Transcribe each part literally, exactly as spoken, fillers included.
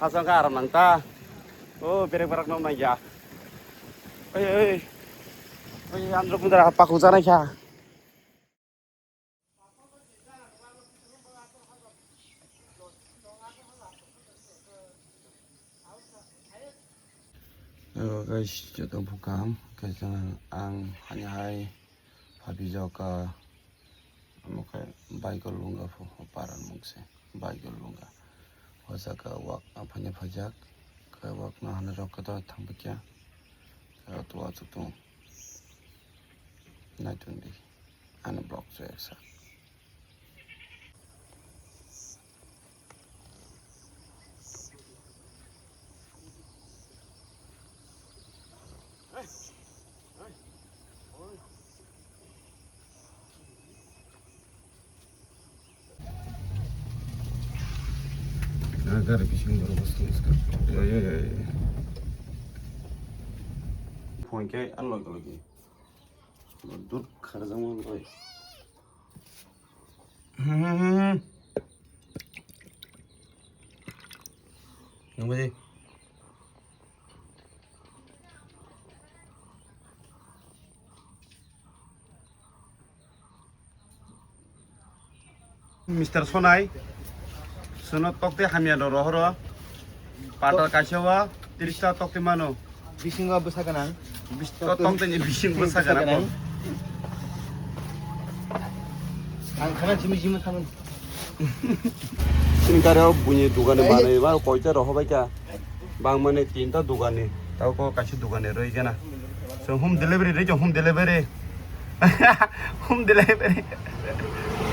Hasang ka aram nang ta. Oh, berek berak no nang ya. Oi, oi. Oi, andro pundar apa ku sana kya? Hello guys, joto bukam, kaisa ang hani hai phabi joka, omo khe bike o lunga phu, paran mung se bike o lunga. O jaga wak aphanya phajak, khe wak no hana rok khe to thang bikya, khe to achuk tung. Nai tong di, ani vlog se eksa. Gari bising borok bwskango. Phone khe ang logi logi. Dur kharjak mang bai. Hmm. Nunggu di. Mister Sonai, sono tokte hamya no rohoro. Patal kaisa o tris ta tokte mano. Bisingo bwsa gwnang. Bis-, to-, tokte ni bisingo bwsa gwnang. Ang khana jimi jimi thango. Sini kare o buini dugani manwi ba koita rohobai ka. Bang mane tinta dugani, tao ko kaisa dugani roi gana. So home delivery roi, home delivery. Home delivery.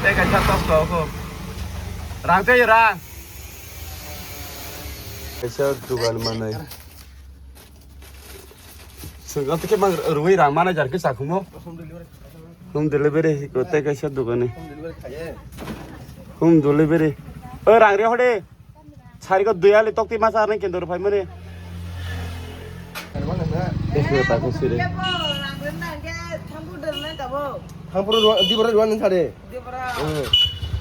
Tei kaisa tok to ko. Rang tei rang. Kaisa dugan manai. Sengkang tike mang rui rang mana jar ke sakhumo. Home delivery ko tei kaisa dugani. Home delivery. O rang re hode. Sari ko dui ali tokti masa arne kendor phai mane. Thank you, thank you, siri. Thangpuru dua, di bora dua nang sare. Di bora. Hmm.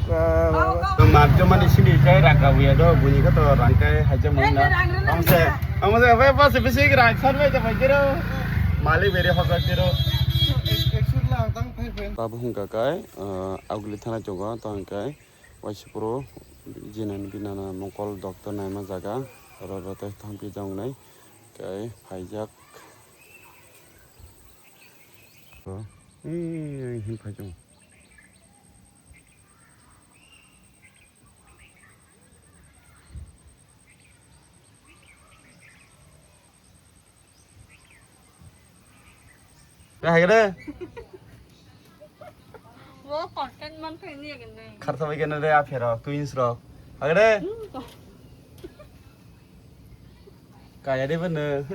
Nah, nah, nah. Map jomani sini kai raka buya do, bunyi ko to rangkai haja muna. Amse, amse, apa, apa, sepi sih rang san mai japa jero. Mali beri hoka jero. Babu hung kakai, eh, aguli thana chogo, to hung kai. Waisipro jinani binana mokol doctor naima jaga, oro oro tei thangpi jong nai, tei phaijak. Ee, hin phaijak. Hai gede. Wo content man khe ni gede. Kharsa bai gede re aphero twins rok. Hai gede. Hmm, to. Kaya de bene.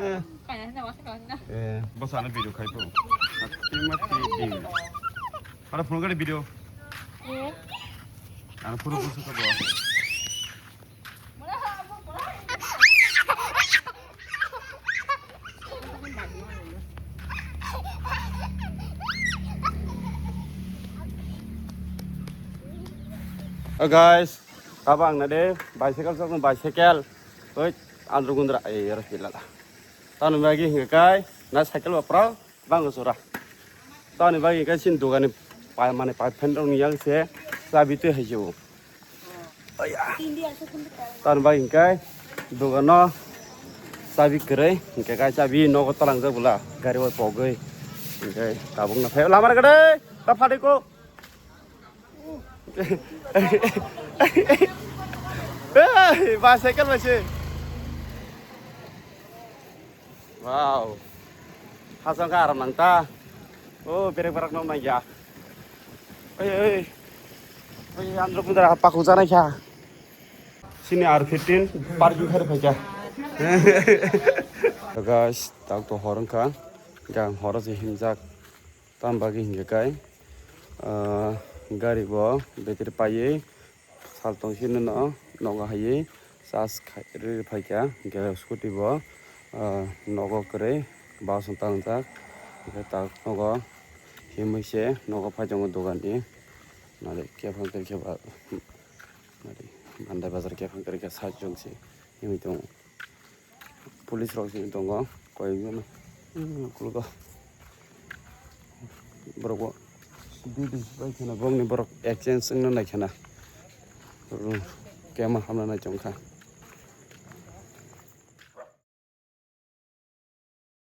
Kaya na wasa kaya na. Eh, bos ana video khai to. Mati mati di. Ada phone gede video. Eh. Ana phone phone suka bo. Oh guys, tabang na de bicycle sok bicycle. Oi, andro gundra, eh, ras bilala. Tanu bagi hingkai, na cycle bapra. Bang sura. Tani bai hingke sin dogani pai mane pai phen rok ni yang se chabi twi hai se o. Aya. Tani bai hingke dogano chabi kwrwi hingke kai chabi nogo talang jak bwla gari bai pogwi hingke tabuk no phai lamar gade ta phadi ko. Hey, ba cycle ba se. Wow. Hasang ka aram nang ta. Oh, berek berak no nang ya. Oi, oi. Oi, andro pundar apa ku jana kya? Sini R fifteen parking kar phaikha. Guys, tak to horong kha. Gang horo se himjak. Tam bagwi hingkhe kai, ah, gari bo battery paiwi sal tong sini no nogo haiwi charge khai rwi phaikha, hingkhe scooty bo, ah, nogo kwrwi bus no tangjak, hingkhe tak nogo himwi se nogo phai tongo dogan ni nari kephang tongkhe ba nari Bandai bazar kephang kwrwi khe side chwng se. Yoni tongo. Police rok sini tongo. Koi jono. Kulugo. Borok bo. Bidi bai khana bongni borok exchange wngna nai khana. Kema hamna nai chongkha.